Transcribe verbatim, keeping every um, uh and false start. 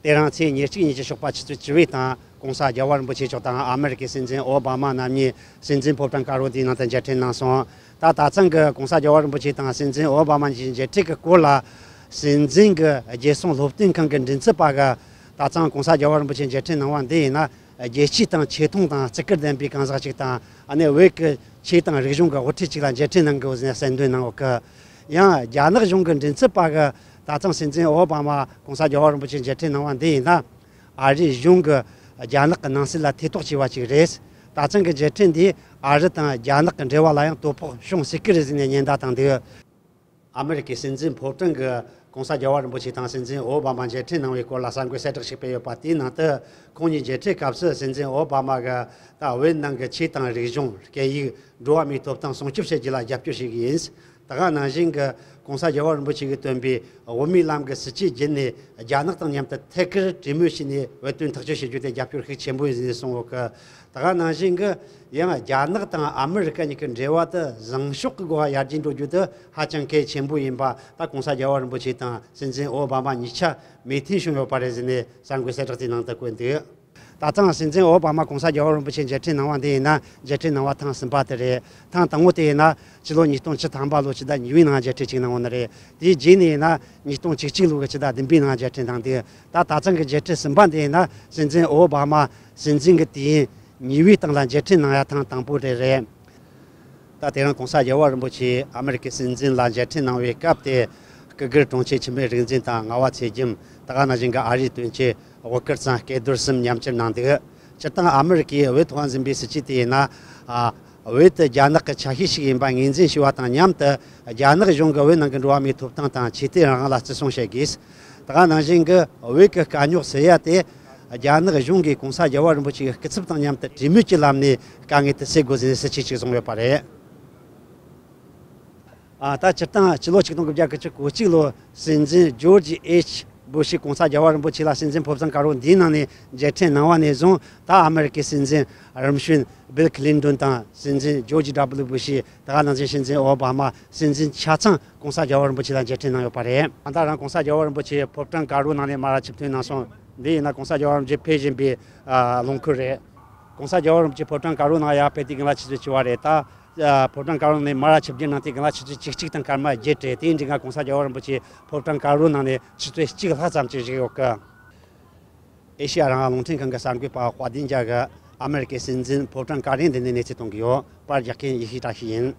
དེ་རིང་ཚེས་ཉེར་གཅིག་ཉིན་གྱི་ཞོགས་པ་ཆུ་ཚོད་བཅུ་པའི་སྟེང་༸གོང་ས་རྒྱལ་བ་རིན་པོ་ཆེ་མཆོག་དང་ཨ་མེ་རི་ཀའི་སྲིད་འཛིན་ཨོ་བྷ་མ་རྣམ་གཉིས་སྲིད་འཛིན་ཕོ་བྲང་དཀར་པོ་དེའི་ནང་དུ་མཇལ་འཕྲད་གནང་སོང་། ད་ད་ཐེངས་ཀྱི་༸གོང་ས་རྒྱལ་བ་རིན་པོ་ཆེ་དང་སྲིད་འཛིན་ཨོ་བྷ་མ་གཉིས་མཇལ་འཕྲད་ཀྱི་སྐོར་ལ། སྲིད་འཛིན་གྱི་རྒྱལ་སྲུང་སློབ་སྟོན་ཁང་གི་མགྲིན་ཚབ་པ་གིས་ད་ཐེངས་༸གོང་ས་རྒྱལ་བ་རིན་པོ་ཆེ་མཇལ་འཕྲད་གནང་བ་འདི་ཡིན་ན། རྒྱལ་སྤྱི་དང་ཆེ་མཐོང་དང་བརྩི་བཀུར་ལྡན་པའི་གང་ཟག་ཅིག་དང་། ཨ་ནེ་བོད་ཀྱི་ཆོས་དང་རིག་གཞུང་གི་དབུ་ཁྲིད་ཅིག་ལ་མཇལ་འཕྲད་གནང་དགོས་ཟེར་ནས་གསལ་འདོན་གནང་ཡོད་གི། ཡང་རྒྱ་ནག་གཞུང་གི་མགྲིན་ཚབ་པ་གིས་ད་ཐེངས་སྲིད་འཛིན་ཨོ་བྷ་མ་༸གོང་ས་རྒྱལ་བ་རིན་པོ་ཆེ་མཇལ་འཕྲད་གནང་བ་འདི་ཡིན་ན། ཨ་རིའི་གཞུང་གིས་རྒྱ་ནག་གི་ནང་སྲིད་ལ་ཐེ་གཏོགས་བྱས་པ་ཅིག་རེད། ད་ཐེངས་ཀྱི་མཇལ་འཕྲད་འདིས་ཨ་རི་དང་རྒྱ་ནག་གི་འབྲེལ་བ་ལ་ཡང་དོ་ཕོག་བྱུང་སྲིད་ཀྱི་རེད་ཟེར་ནས་ཉེན་བརྡ་བཏང་འདུག་ཨ་མེ་རི་ཀའི་སྲིད་འཛིན་ཕོ་བྲང་གིས་༸གོང་ས་རྒྱལ་བ་རིན་པོ་ཆེ་དང་སྲིད་འཛིན་ཨོ་བྷ་མ་མཇལ་འཕྲད་གནང་བའི་སྐོར་ལ་གསར་འགོད་གསལ་བསྒྲགས་ཤིག་སྤེལ་ཡོད་པ་དེའི་ནང་དུ། ཁོང་གཉིས་མཇལ་འཕྲད་སྐབས་སུ་སྲིད་འཛིན་ཨོ་བྷ་མ་གིས་ད་བོད་ནང་གི་ཆོས་དང་རིག་གཞུང་། སྐད་ཡིག། འགྲོ་བ་མིའི་ཐོབ་ཐང་སྲུང་སྐྱོབ་བྱེད་རྒྱུ་ལ་རྒྱབ་སྐྱོར་བྱེད་ཀྱི་ཡིན། ད་ག་ནང་བཞིན་གྱི་༸གོང་ས་རྒྱལ་བ་རིན་པོ་ཆེ་གིས་བཏོན་པའི་དབུ་མའི་ལམ་གྱི་སྲིད་བྱུས་བརྒྱུད་ནས་རྒྱ་ནག་དང་མཉམ་དུ་ཐད་ཀར་གྲོས་མོལ་བྱས་ནས་བོད་དོན་ཐག་གཅོད་བྱེད་རྒྱུ་དེ་རྒྱབ་སྐྱོར་ཤུགས་ཆེན་པོ་ཡིན་ཟེར་ནས་གསུངས་ཡོད་གི། ད་ག་ནང་བཞིན་གྱི་ཡང་རྒྱ་ནག་དང་ཨ་མི་རི་ཀ་གཉིས་ཀྱི་འབྲེལ་བ་དེ་བཟང་ཕྱོགས་ཀྱི་སྒོ་ནས་ཡར་རྒྱས་འགྲོ་རྒྱུ་དེ་ཧ་ཅང་གལ་ཆེན་པོ་ཡིན་པ། ད་༸གོང་ས་རྒྱལ་བ་རིན་པོ་ཆེ་དང་སྲིད་འཛིན་ཨོ་བྷ་མ་གཉིས་ཆ་མོས་མཐུན་བྱུང་ཡོད་པ་རེད་ཟེར་ནས་གསར་འགོད་གསལ་བསྒྲགས་དེའི་ནང་དུ་བཀོད་འདུག་ད་ཐེངས་སྲིད་འཛིན་ཨོ་བྷ་མ་༸གོང་ས་རྒྱལ་བ་རིན་པོ་ཆེ་མཇལ་འཕྲད་གནང་བ་འདི་ཡིན་ན་མཇལ་འཕྲད་གནང་བ་ཐེངས་གསུམ་པ་དེ་རེད། ཐེངས་དང་པོ་དེ་ཡིན་ན་ཕྱི་ལོ་ཉིས་སྟོང་བཅུ་ཐམ་པ་ལོ་ཕྱི་ཟླ་གཉིས་པའི་ནང་མཇལ་འཕྲད་ཅིག་གནང་བ་ནི་རེད། དེའི་རྗེས་ནས་ཡིན་ན་ཉིས་སྟོང་བཅུ་གཅིག་ལོ་གི་ཕྱི་ཟླ་བདུན་པའི་ནང་མཇལ་འཕྲད་གནང་འདུག་ད་ད་ཐེངས་ཀྱི་མཇལ་འཕྲད་གསུམ་པ་འདི་ཡིན་ན་སྲིད་འཛིན་ཨོ་བྷ་མ་སྲིད་འཛིན་གྱི་དུས་ཡུན་གཉིས་པའི་སྟེང་ལ་མཇལ་འཕྲད་གནང་ཡ་ཐེངས་དང་པོ་དེ་རེད། ད་དེ་རིང་༸གོང་ས་རྒྱལ་བ་རིན་པོ་ཆེས་ཨ་མི་རི་ཀའི་སྲིད་འཛིན་ལ་མཇལ་འཕྲད་གནང་བའི་སྐབས་དེ། སྐུ་སྒེར་དྲུང་ཆེ་འཆི་མེད་རིག་འཛིན་དང་ངག་དབང་ཚེ་རྒྱམ། ད་ག་ནང་བཞིན་གྱི་ཨ་རིའི་དོན་གཅོད་དབུ་དཀར་ཚང་སྐལ་རྡོར་གསུམ་མཉམ་ཞུགས་གནང་འདུག་སྤྱིར་བཏང་ཨ་མི་རི་ཀས་བོད་ཐོག་འཛིན་པའི་སྲིད་བྱུས་དེ་ཡིན་ན། ཨ། བོད་དེ་རྒྱ་ནག་གི་ཆ་ཤས་ཤིག་ཡིན་པ་ངོས་འཛིན་ཞུ་བ་དང་མཉམ་དུ། རྒྱ་ནག་གཞུང་གིས་བོད་ནང་གི་འགྲོ་བ་མིའི་ཐོབ་ཐང་དང་ཆོས་དད་རང་དབང་ལ་བརྩི་སྲུང་བྱེད་དགོས། ད་ག་ནང་བཞིན་གྱི་བོད་ཀྱི་དཀའ་རྙོག་སེལ་ཡ་དེ། རྒྱ་ནག་གཞུང་གིས་༸གོང་ས་རྒྱལ་བ་རིན་པོ་ཆེ་གི་སྐུ་ཚབ་དང་མཉམ་དུ་གྲོས་མོལ་གྱི་ལམ་ནས་དཀའ་ངལ་དེ་སེལ་དགོས་ཟེར་ནས་སྲིད་བྱུས་ཅིག་བཟུང་ཡོད་པ་རེད། ཨ། ད་སྤྱིར་བཏང་ཕྱི་ལོ་ཆིག་སྟོང་དགུ་བརྒྱ་དགུ་བཅུ་གོ་གཅིག་ལོ་སྲིད་འཛིན་ཇོར་ཇི་ཨེཆ་བུ་ཤི་༸གོང་ས་རྒྱལ་བ་རིན་པོ་ཆེ་ལ་སྲིད་འཛིན་ཕོ་བྲང་དཀར་པོ་འདིའི་ནང་ནས་མཇལ་འཕྲད་གནང་བ་ནས་བཟུང་ད་ཨ་མི་རི་ཀའི་སྲིད་འཛིན་རིམ་བྱོན་བིལ་ཁི་ལིན་ཏོན་དང་སྲིད་འཛིན་ཇོར་ཇི་ཌབ་ལུ་བུ་ཤི། ད་ག་ནང་བཞིན་སྲིད་འཛིན་ཨོ་བྷ་མ། སྲིད་འཛིན་ཆ་ཚང་༸གོང་ས་རྒྱལ་བ་རིན་པོ་ཆེ་ལ་མཇལ་འཕྲད་གནང་ཡོད་པ་རེད། ད་རང་༸གོང་ས་རྒྱལ་བ་རིན་པོ་ཆེ་ཕོ་བྲང་དཀར་པོའི་ནང་ནས་མར་ཆིབས་ཐོན་གནང་སོང་། འདི་ཡིན་ན་༸གོང་ས་རྒྱལ་བ་རིན་པོ་ཆེ་ཕེབས་བཞིན་པའི་ཨ་ལུང་ཁུལ་རེད། ༸གོང་ས་རྒྱལ་བ་རིན་པོ་ཆེ་ཕོ་བྲང་དཀར་པོའི་ནང་ཡར་ཕེབས་དུས་རྒན་ལགས་ཆུ་ཚོད་བཅུ་པ་རེད། ད་ཨ་ཕོ་བྲང་དཀར་པོའི་ནང་ནས་མར་ཆིབས་བསྒྱུར་གནང་དུས་རྒན་ལགས་ཆུ་ཚོད་བཅུ་གཅིག་དང་སྐར་མ་བརྒྱད་རེད། དེ་ཡིན་དུས་ང་༸གོང་ས་རྒྱལ་བ་རིན་པོ་ཆེ་ཕོ་བྲང་དཀར་པོའི་ནང་ནས་ཆུ་ཚོད་གཅིག་ལྷག་ཙམ་ཅིག་བཞུགས་ཡོད་གི། ཨེ་ཤེ་ཡ་རང་དབང་རླུང་འཕྲིན་ཁང་གི་གསར་འགོད་པ་དཔལ་ལྡན་རྒྱལ་གྱིས་ཨ་མེ་རི་ཀའི་སྲིད་འཛིན་ཕོ་བྲང་དཀར་པོའི་མདུན་ནས་གནས་ཚུལ་གཏོང་གི་ཡོད། པར་རྒྱག་མཁན་ཡེ་ཤེས་བཀྲ་ཤིས་ཡིན།